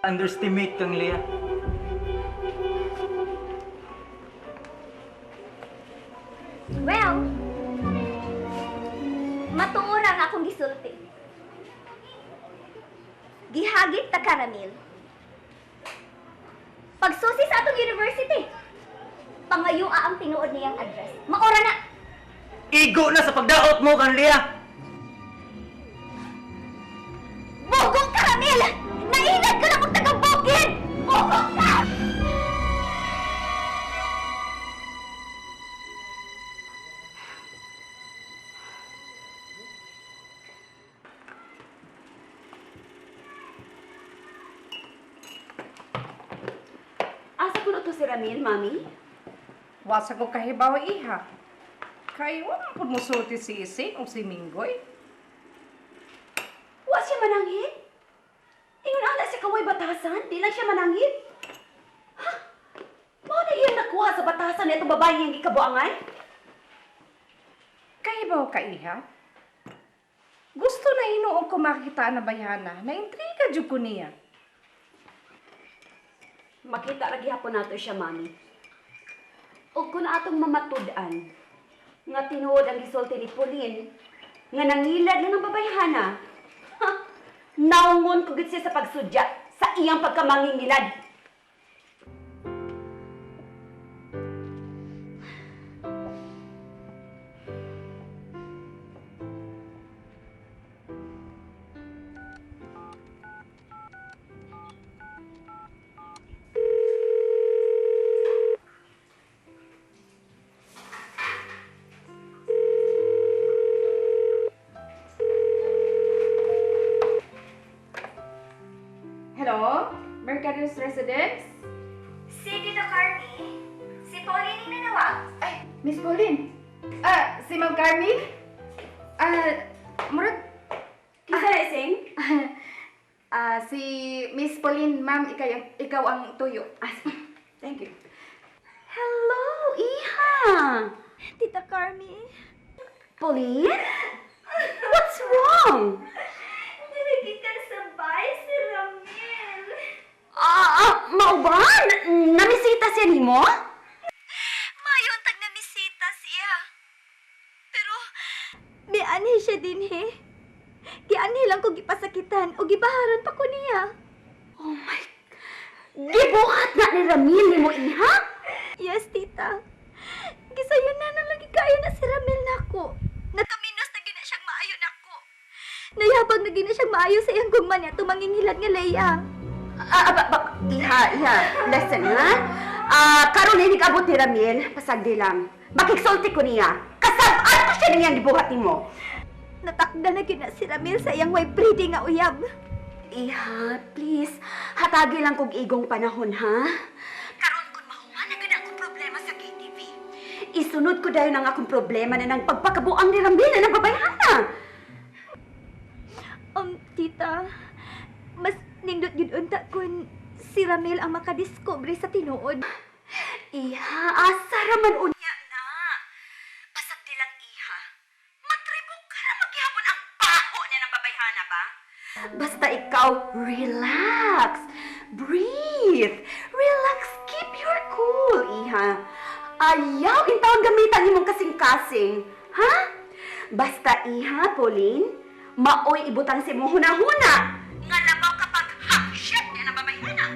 Underestimate kang Leah. Well, matuura nga akong gisulti. Gihagit ta karamil. Pagsusi sa atong university, pangayua ang tinuod niyang address. Maora na! Igo na sa pagdaot mo kang Leah! Bugong karamil! Nainad ka na kong taga-bukid! Bugong ka! Asa kuno to si Ramil, Mami? Wasa ko kahibaw iha. Kay wa man pud mosulti si Ising o si Minggoy. Wa siya mananghid? Ingon ana siya kaway batasan, di lang siya mananghid. Ha? Mao na iyang nakuha sa batasan nitong babae iyang gikabuangan? Kahibaw ka iha. Gusto na hinuon ko makita na bayhana, na intriga jud ko niya. Makita ra gihapon nato siya, Mami. Ug kun atong mamatud-an nga tinuod ang gisulti ni Pauline nga nangilad na ng babayhana. Ha? Naungon ko gid siya sa pagsudya sa iyang pagkamangingilad. Hello? Mercados Residence? Si Tita Carmi, si Pauline yung nanawag. Ay, Miss Pauline. Ah, si Ma'am Carmi? Ah, murag... Kinsa na ising? Ah, si Miss Pauline, ma'am, ikaw ang tuyo. Ah, thank you. Hello, Iha! Tita Carmi. Pauline? What's wrong? Nalagi ka sa bahay si Ramil. Ah, mao ba? Namisita siya nimo? Mayon tag namisita siya. Pero mianhi siya din he. Gianhi lang ko gipasakitan o gibaharan pa ko niya. Oh my... Gibuhat na ni Ramil nimo, Iha? Yes, tita. Gisayon na nang lagi kayo na si Ramil nako. Nakaminos na gina siyang maayo nako. Nayabag na gina siyang maayo sa iyang gugma niya tumangingilad nga Leia. Ah, ah, ba, ba, Iha, Iha, listen, ha? Ah, karon ni abot ni Ramil, pasagdi lang. Makigsulti ko niya. Kasab-an ko siya niyang gibuhat nimo. Natakda na gina si Ramil sa iyang way pretty nga uyab. Iha, please, hatagi lang kog igong panahon, ha? Karon kun mahuman na gud akong problema sa KTV. Isunod ko dayon ang akong problema na ng pagpakabuang ni Ramil na ng babayhana. Tita, mas nindot gid unta kun si Ramil ang makadiskubre sa tinuod. Iha, asa raman unya na. Pasagdi lang, iha. Matribok ka na maghihapon ang baho niya ng babayhana ba? Basta ikaw, relax. Breathe. Relax. Keep your cool, iha. Ayaw, intawon gamitan imong kasing-kasing. Ha? Basta, iha, Pauline, maoy ibutang si mo huna-huna. Nga labaw kapag ha, shit niya ng babayhana.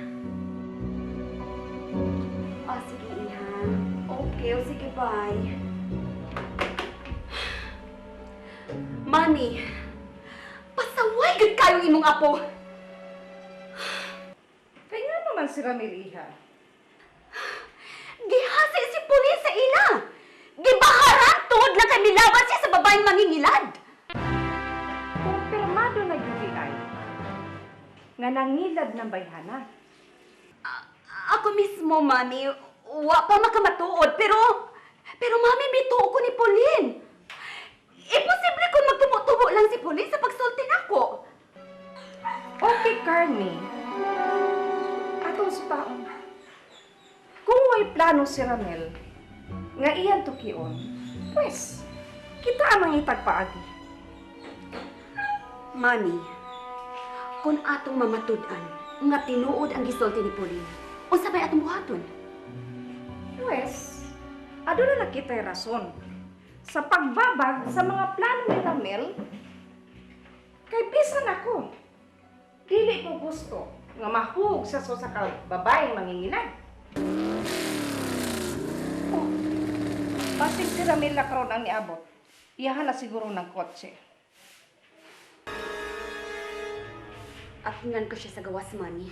Oh, sige, Iha. Okay, o sige, bye. Mami, pasaway gud kayo imong apo. Kay nga naman si Ramil iha. Gihasi si Pauline sa ila. Gibaharan tuod lang kay milaban siya sa babaeng mangingilad. Kumpirmado na gyud di ay nga nangilad ng bayhana. Ako mismo, Mami, wa pa makamatuod, pero Mami, mituo ko ni Pauline. Imposible kung magtubo-tubo lang si Pauline sa pagsulti nako. Okay, Carmi. Atong sutaon. Kung may plano si Ramil nga iyan tukion, pues, kita ang mangitag paagi. Mami, kung atong mamatud-an, Nga tinuod ang gisulti ni Pauline. Unsa may atong buhaton? Pwes, aduna na kita'y rason sa pagbabag sa mga plano ni Ramil, kay bisan ako, dili ko gusto nga mahug sa sa ka babaeng mangingilad. Oh, basig si Ramil na karon ang niabot. Iyahan na siguro ng kotse. Akingan ko siya sa gawas, Mami.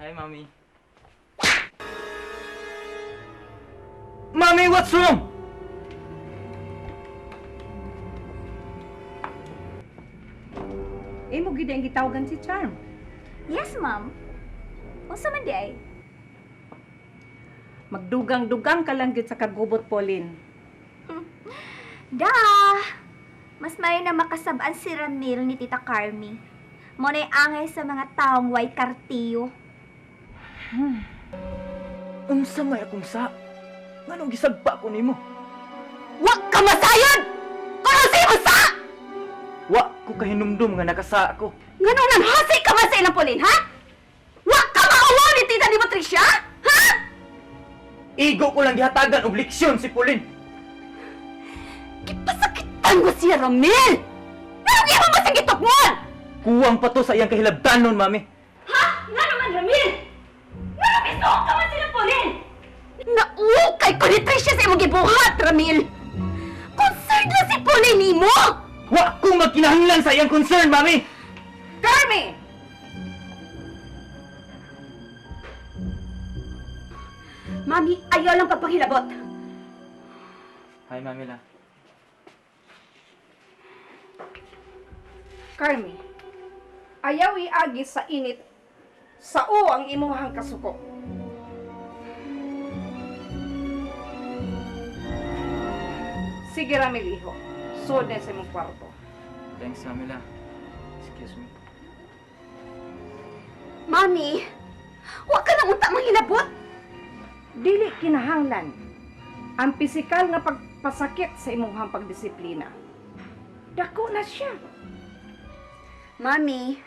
Hi, Mami. Mami, what's wrong? Imo gid ang gitawagan si Charm. Yes, ma'am. Unsa man di ay? Magdugang-dugang ka lang gid sa kagubot, Pauline. Da! Mas mayo na makasabaan si Ramil ni Tita Carmi. Mo na'y angay sa mga taong way kartiyo. Unsa may akong sa? Nganong gisagpa ko nimo? Wa ka masayod! Kung sa imo sa! Wa ko kahinumdum nga nakasa ako. Nganong nanghasi ka man sa ilang Pauline, ha? Wa ka maawa ni tita ni Patricia? Ha? Igo ko lang gihatagan og leksyon si Pauline. Gipasakitan ko siya, Ramil! Nganong imo mo sa gitukmon? Kuwang pa to sa iyang kahilabtanon, Mami. Ha? Nga naman, Ramil! Nga naman ka man sila, Pauline! Naukay ko ni Tricia sa imong gibuhat, Ramil! Concerned lang si Pauline nimo! Wa ko magkinahanglan sa iyang concern, Mami. Carmi! Mami, ayaw lang pagpangilabot. Hi, Mami la. Carmi, ayaw iagi sa init sao ang imuhang kasuko. Sige, Ramil, iho. Suod na sa imong kwarto. Thanks, Mami la. Excuse me. Mami, huwag ka nang unta manghilabot. Dili kinahanglan ang pisikal nga pagpasakit sa imuhang pagdisiplina. Dako na siya. Mami,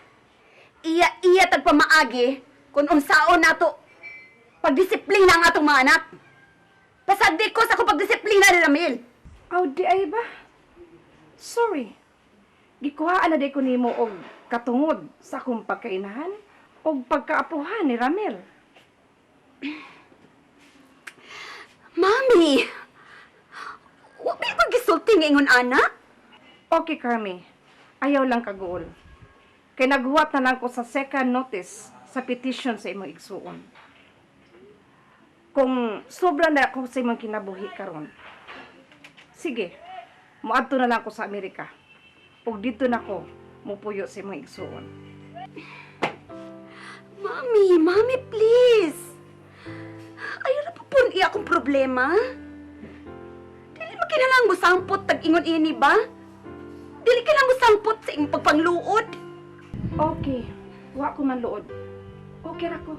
iya-iya tagpamaagi kung unsaon nato pagdisiplina ang atong mga anak. Pasagdi ko sa akong pagdisiplina ni Ramil. Aw, di ay ba? Sorry. Gikuhaan na di ko nimo og katungod sa akong pagkainahan og pagkaapuhan ni Ramil. Mami, huwag may paggisulti nga ingon ana. Okay, Carmi. Ayaw lang kaguol. Kay naghuwat na lang ko sa second notice sa petition sa imong igsuon. Kung sobra na ako sa imong kinabuhi karon. Sige, moadto na lang ko sa Amerika. Ug dito na ko mupuyo sa imong igsuon. Mami, mami, please. Ayaw na po po iya akong problema. Dili makinalang mo sangpot tag-ingon ini ba? Dili ka mo sangpot sa imong pagpangluod. Okay, wa ko man luod. Okay ra ko.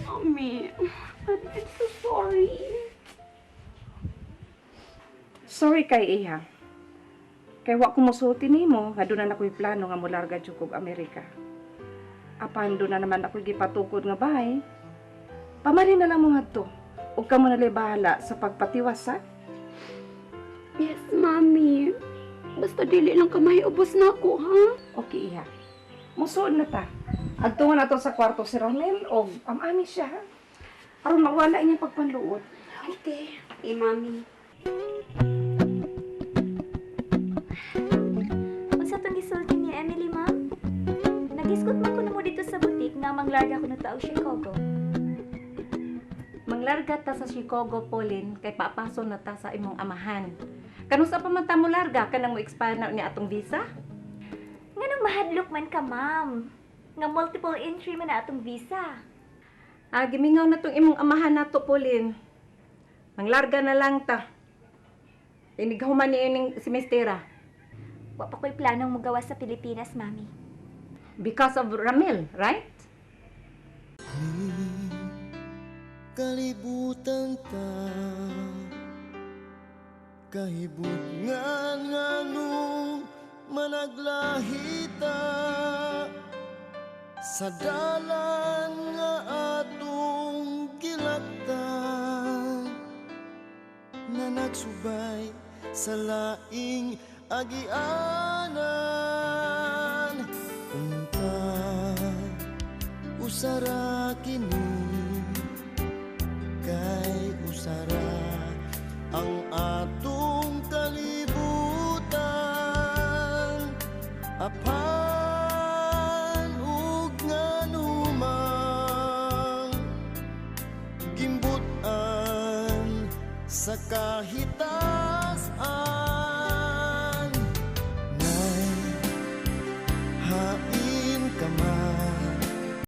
Mami, I'm so sorry. Sorry kay iha. Kay wa ko mosulti nimo nga doon na ako'y plano nga molarga jud kog Amerika. Apan doon na naman ako'y gipatukod nga bahay. Pamali na lang mo ngadto. Ug kamo na lay bahala sa pagpatiwas ha. Yes, Mami. Basta dili lang ka mahiubos na ako, ha? Okay iha. Musuod na ta. Adto nga nato sa kwarto si Romel og amami siya ha. Aron mawala inyang pagpanluod. Okay. Eh, Mami. Unsa tong gisulti ni Emily, ma'am? Nagisgot man ko namo dito sa butik nga manglarga ko na taog Chicago. Manglarga ta sa Chicago, Pauline, kay papaso na ta sa imong amahan. Kanusa pa man ta mo larga kanang mo expire na ni atong visa? Nganong mahadlok man ka, ma'am? Nga multiple entry man na atong visa. Ah, gimingaw na tong imong amahan nato, Pauline. Manglarga na lang ta. Inighuman ni ining semestera. Wa pa ko'y planong mugawas sa Pilipinas, Mami. Because of Ramil, right? Kalibutan ta, kahibutngan nganong managlahita sa dalan nga atong gilaktan nga nagsubay sa laing agianan. Unta usara kini kay usara ang atong kalibutan, apan ug nganumang gimbut-an sa kahitasan.